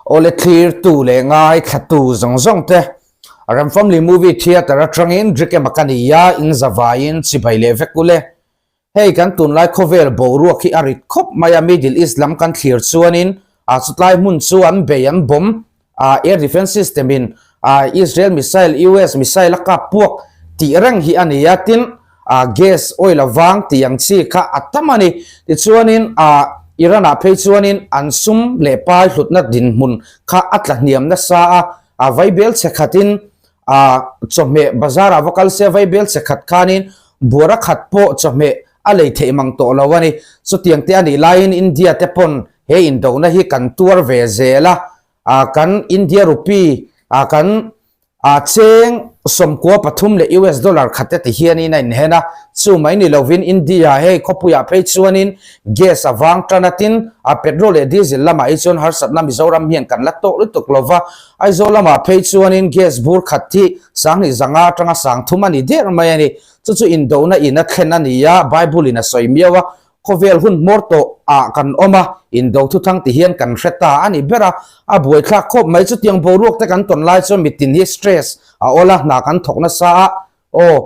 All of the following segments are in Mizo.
Awle thlirtu leh ngaithlatu zawng zawng te Ramfamli Movie Theatre atangin Drikema ka ni a, in zavaiin chibai leh vek ule. Hei kan tunlai khawvel boruak hi a rit khawp mai a, Middle East lam kan thlir chuanin a chutlai hmun chu an bei an bomb a, air defence system in a Israel missile, US missile a kap puak tih reng hi a ni a, tin a gas oil a vang tih ang chi kha a tam a ni. Tichuanin a Iran ah phei chuanin an sum leh pai hlutna dinhmun kha a tla hniam nasa a, a vaibel chhe khatin a chawhmeh bazar ah va kal se vaibel chhe khat khanin buara khat pawh chawhmeh a lei theih mang tawh lo a ni. Chutiang te a nih laiin India te pawn he indona hi kan tuar ve zel a, a kan India rupee a kan a cheng 13 leh US dollar khat te ti hianin a inhen a, chu mai ni lovin India hei khawpuiah phei chuanin gas a vang tan a tin a petrol leh diesel lamah hi chuan harsatna Mizoram hian kan la tawk lutuk lova, Aizawl lamah phei chuanin gas bur khat hi 2005 atanga 3000 a ni der mai a ni. Chu chu indona in a thlen a ni a, Bible in a sawi miau a, Khawvel hun hmawr tawh ah kan awm a, indo thuthang ti hian kan hre ta a ni ber a, a buaithlak khawp mai. Chutiang boruak te kan tawn lai chuan mitin hi stress a awl a, hna kan thawk nasa a, aw,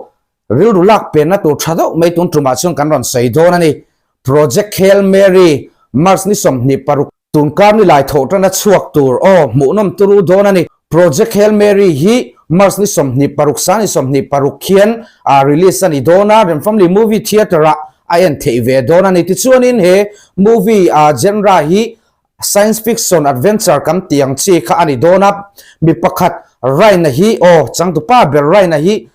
rilru lak penna tur tha deuh mai tun tumah chuan kan rawn sawi dawn a ni. Project Hail Mary, March ni 26. Tunkar ni lai thawh tana chhuak tur aw hmuhnawm turu dawn a ni. Project Hail Mary hi March ni 26 sang ni 26 khian a release a ni dawn a, Remfamily Movie Theatre ah a en theih ve dawn a ni. Tichuanin he movie a genre hi science fiction adventure kan tih ang chi kha a ni dawn a, mi pakhat Ryan-a hi aw changtupa ber Ryan-a hi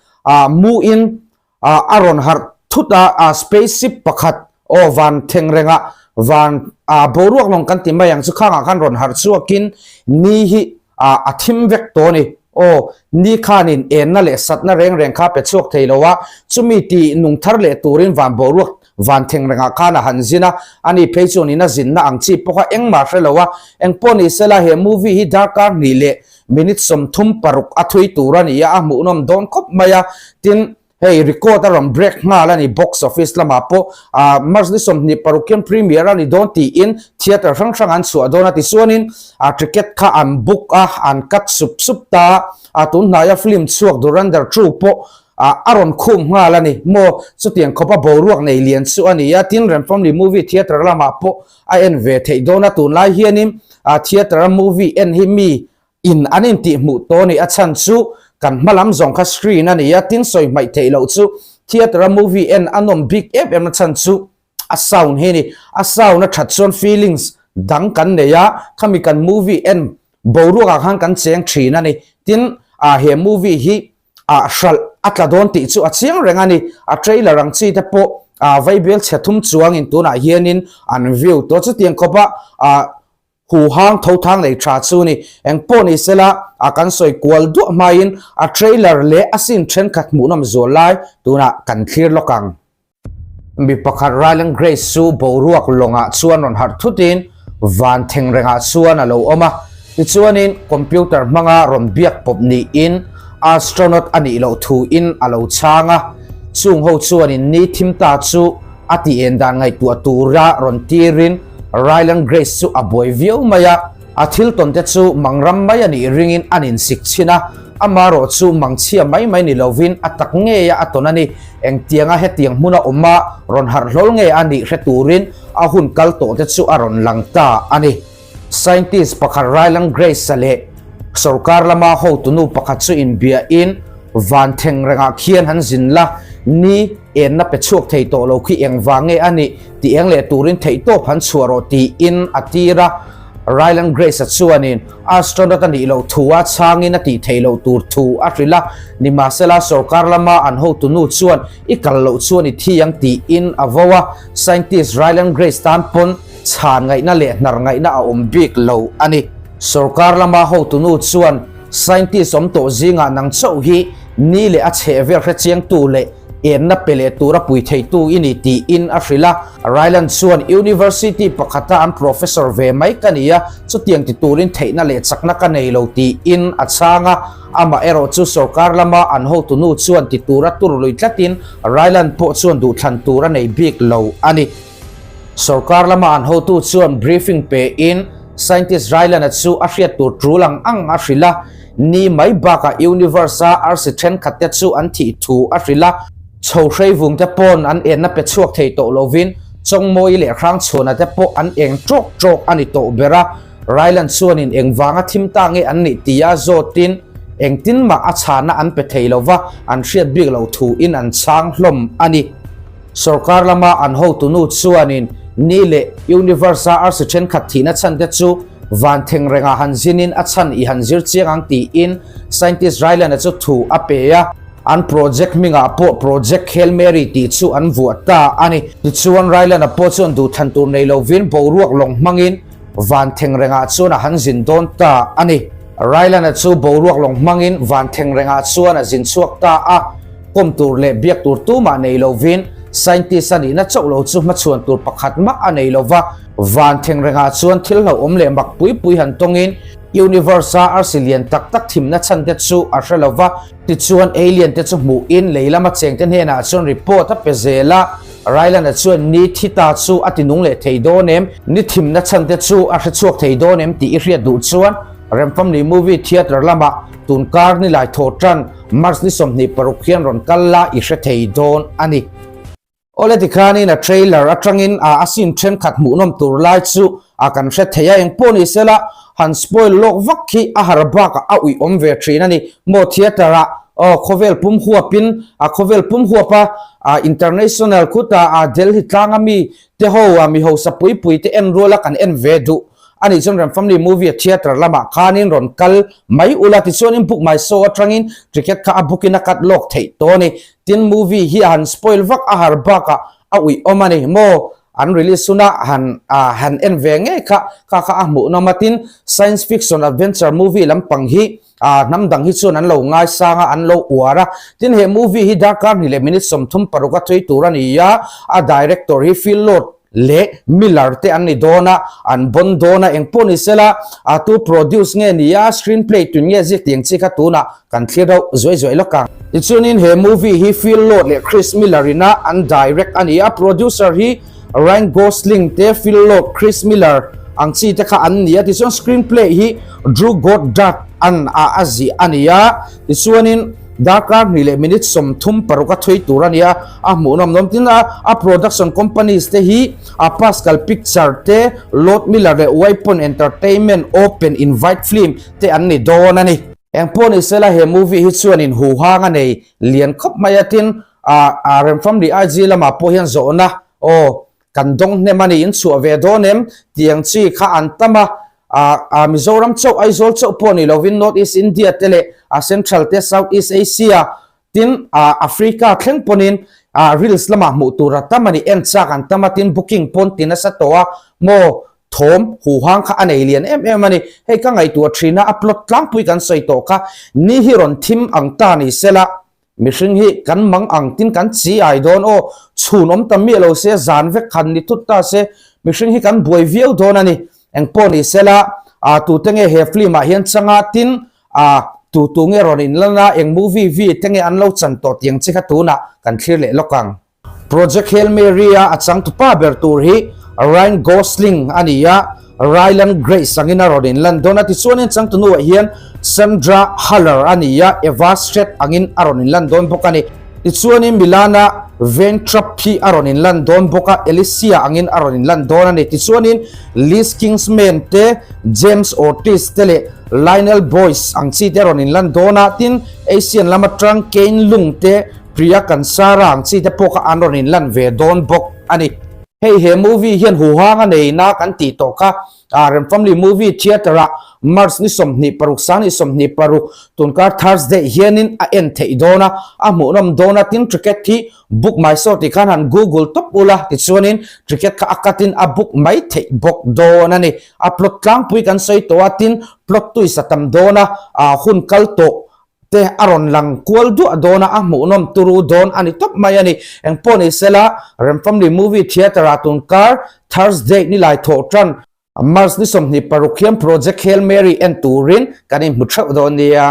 mu in A rawn harh thut a, a space ship pakhat aw van theng rengah van a boruak lawng kan ti mai ang chu khangah khan rawn harh chhuakin ni hi a a thim vek tawh a ni. Aw ni khanin enna leh satna reng reng kha pe chhuak thei lo a, chumi ti nung thar leh turin van boruak van theng rengah khan a han zin a, ani phei chuanin a zinna ang chi pawh kha engmah hre lo a, engpawh ni sela he movie hi darkar hnih leh Minute 36 a thui tur a ni a, a hmuhnawm dawn khawp mai a, tin hei record a rawn break nghal a ni box office lamah pawh ah March ni 26 hian premiere a ni dawn tiin theatre hrang hrang an chhuah dawn a tichuanin ah ticket kha an book a an cut sup sup ta a tun hnaia film chhuak Dhurandhar 2 pawh ah a rawn khum nghal a ni maw chutiang khawpa boruak nei lian chu a ni a tin Remfamily movie theatre lamah pawh a en ve theih dawn a tunlai hianin a theatre a movie en hi mi in an intih hmuh tawh a ni a chhan chu kan hma lam zawng kha screen a ni a tin sawi hmaih theih loh chu theatre a movie en a nawm bik em em a chhan chu a sound hi a ni a sound a that chuan feelings dang kan nei a khami kan movie en boruak ah khan kan cheng thin a ni tin a he movie hi ah hralh a tla dawn tih chu a chiang reng a ni. A trailer ang chi te pawh ah vaibel chhe thum chuangin tunah hianin an view tawh chutiang khawpa ah huhang tho thang nei tha chu ni. Engpawh ni sela ah kan sawi kual duah hmaiin a trailer leh a scene thenkhat hmuhnawm zual lai tunah kan thlir lawk ang. Mi pakhat Rylan Grace chu boruak lawngah chuan rawn harh thutin van theng rengah chuan a lo awm a. Tichuanin computer hmanga rawn biak pawp niin astronaut a nih loh thuin a lo chhang a. Chung ho chuanin ni thim ta chu a ti en dan ngaihtuah tura rawn tirin Rylan Grace chu a buai viau mai a. A thil tawn te chu mangram mai a nih ringin an insik chhin a, amarawh chu mangchhia mai mai ni lovin a tak ngeia a tawn a ni. Engtianga hetiang hmuna awm a rawn harh hlawl nge a nih hre turin a hun kal tawh te chu a rawn lang ta a ni. Scientist pakhat Rylan Grace-a leh sorkar lama hotunu pakhat chu inbiahin van theng rengah khian han zin la, ni enna pe chhuak thei tawh lo khi engvang nge a nih tih eng leh turin theihtawp han chhuah rawh tiin a tir a. Rylan Grace-a chuanin astronaut a nih loh thu a chhangin a tih theih loh tur thu a hrilh a, nimahsela sorkar lama an hotunu chuan i kal loh chuan i thi ang tiin a vo a, scientist Rylan Grace tan pawn chhan ngaihna leh hnar ngaihna a awm bik lo a ni. Sorkar lama hotunu chuan scientist awm tawh zingah nang chauh hi ni leh a chhehvel hrechiangtu leh enna pe leh tura pui theitu i ni tiin a hrilh a. Ryland chuan University pakhata an professor ve mai ka ni a, chutiang ti turin theihna leh chakna ka nei lo tiin a chhang a. Amah erawh chu sorkar lama an hotunu chuan ti tura tur lui tlatin Ryland pawh chuan duhthlan tur a nei bik lo a ni. Sorkar lama an hotu chuan briefing pein Scientist Rylan-a chu a hriat tur tul ang ang a hrilh a, ni mai bakah universe-a arsi thenkhatte chu an thih thu a hrilh a. Chho hreivungte pawn an enna pe chhuak thei tawh lovin Chawngmawi leh Hrangchhuana te pawh an eng tawk tawk a ni tawh ber a. Rylan chuanin engvanga thim ta nge an nih tia zawtin engtin mah a chhana an pe thei lova an hriat bik loh thuin an chhang hlawm a ni. Sorkar lama an hotunu chuanin ni leh Universe-a arsi thenkhat thihna chhan te chu van theng rengah han zinin a chhan i han zir chiang ang tiin Scientist Rylan-a chu thu a pe a. An project hmingah pawh Project Hail Mary tih chu an vuah ta a ni. Tichuan Rylan-a pawh chuan duhthlan tur nei lovin boruak lawng hmangin van theng rengah chuan a han zin dawn ta a ni. Rylan-a chu boruak lawng hmangin van theng rengah chuan a zin chhuak ta a, kawm tur leh biak tur tumah nei lovin scientist a nihna chauh lo chu hmachhuan tur pakhat mah a nei lova. Van theng rengah chuan thil hlauhawm leh mak pui pui han tawngin universe-a arsi lian tak tak thimna chhan te chu a hre lova. Tichuan alien te chu hmuhin lei lama chengte hnenah chuan report a pe zel a, Rylan-a chuan ni thi ta chu a ti nung leh thei dawn em? Ni thimna chhan te chu a hre chhuak thei dawn em tih i hriat duh chuan Remfamily Movie Theatre lamah tunkar nilai thaw tan March ni 26 hian rawn kal la i hre thei dawn a ni. Awle tikhanin a trailer atangin a a scene thenkhat hmuhnawm tur lai chu a kan hre thei a, engpawh ni sela han spoil lawk vak khi a har bakah a uih awm ve thin a ni. Maw theatre ah aw khawvel pum huapin a khawvel pum huapa a international khuta a Delhi tlanga mi te ho a mi hausa pui pui te en ruala kan en ve duh a nih chuan Remfamily movie a theatre lamah khanin rawn kal mai ula tichuanin book my show atangin ticket kha a book in a cut lawk theih tawh a ni. Tin movie hi a han spoil vak a har bakah a uih awm a ni maw? An release huna han han en ve ngei kha kha kha a hmuhnawm a tin science fiction adventure movie lampang hi hnam dang hi chuan an lo ngaisang a an lo uar a tin he movie hi darkar hnih leh minute 36 a thui tur a ni a a director hi Phil Lord leh Miller te an ni dawn a, an bawn dawn a, engpawh ni sela a tu produce nge ni a, screen play tun nge ziak tih ang chi kha tunah kan thlir deuh zuai zuai lawk ang. Tichuanin he movie hi Phil Lord leh Chris Miller ina an direct a ni a, producer hi Ryan Gosling te, Phil Lord, Chris Miller ang chi te kha an ni a, tichuan screen play hi Drew Goddard an a a ziah a ni a, tichuanin Darkar hnih leh minute 36 a thui tur a ni a, a hmuhnawm nawm. Tin, a a production companies te hi a Pascal Picture te, Lord Miller leh Weapon Entertainment, Open Invite Film te an ni dawn a ni. Engpawh ni sela he movie hi chuanin huhang a nei lian khawp mai a, tin a a Remfamli IG lamah pawh hian zawhna aw Kan dawng hnem a ni, in chhuah ve dawn em? Tiang chi kha an tam a, a Mizoram chauh, Aizawl chauh pawh ni lovin North East India te leh a Central te, South East Asia tin Africa thleng pawnin reels lamah hmuh tur a tam a ni, en chak an tam a, tin booking pawn ti nasa tawh a, maw thawm huhang kha a nei lian em em a ni. Hei ka ngaihtuah thin a, a plot tlangpui kan sawi tawh kha, ni hi rawn thim ang ta ni sela, Mihring hi kan mang ang tin kan chi ai dawn aw, chhun awm ta miah lo se, zan vek khan ni thut ta se, mihring hi kan buai viau dawn a ni. Engpawh ni sela, ah tute nge he film ah hian changa tin, ah tu tu nge rawn inlan a, eng movie vi te nge an lo chan tawh tih ang chi kha tunah kan thlir leh lawk ang. Project Hail Mary-a a changtupa ber tur hi Ryan Gosling a ni a, Ryland Grace angin a rawn inlan dawn a. Tichuanin changtunuah hian Sandra Huller a ni a, Eva Stratt angin a rawn inlan dawn bawk a ni. Tichuanin Milana Vayntrub hi a rawn inlan dawn bawk a, Alicia angin a rawn inlan dawn a ni. Tichuanin Liz Kingsman te, James Ortiz te leh Lionel Boyce ang chi te a rawn inlan dawn a. Tin, Asian lam atang Kane Lung te, Priya Kansara ang chi te pawh kha an rawn inlan ve dawn bawk a ni. Hei he movie hian huhang a nei na kan tih tawh kha ah Remfamily Movie Theatre ah March ni 26 sang ni 26 tunkar Thursday hianin a en theih dawn a, a hmuhnawm dawn a tin ticket hi book my show tih khan han google tawp ula tichuanin ticket kha a cut in a book mai theih bawk dawn a ni. A plot tlangpui kan sawi tawh a tin plot twist a tam dawn a ah hun kal tawh te a rawn lang kual duah dawn a, a hmuhnawm turu dawn a ni tawp mai a ni. Engpawh ni sela, Remfamily Movie Theatre ah tunkar Thursday ni lai thawh tan March ni 26 hian Project Hail Mary en turin kan inhmu theuh dawn nia.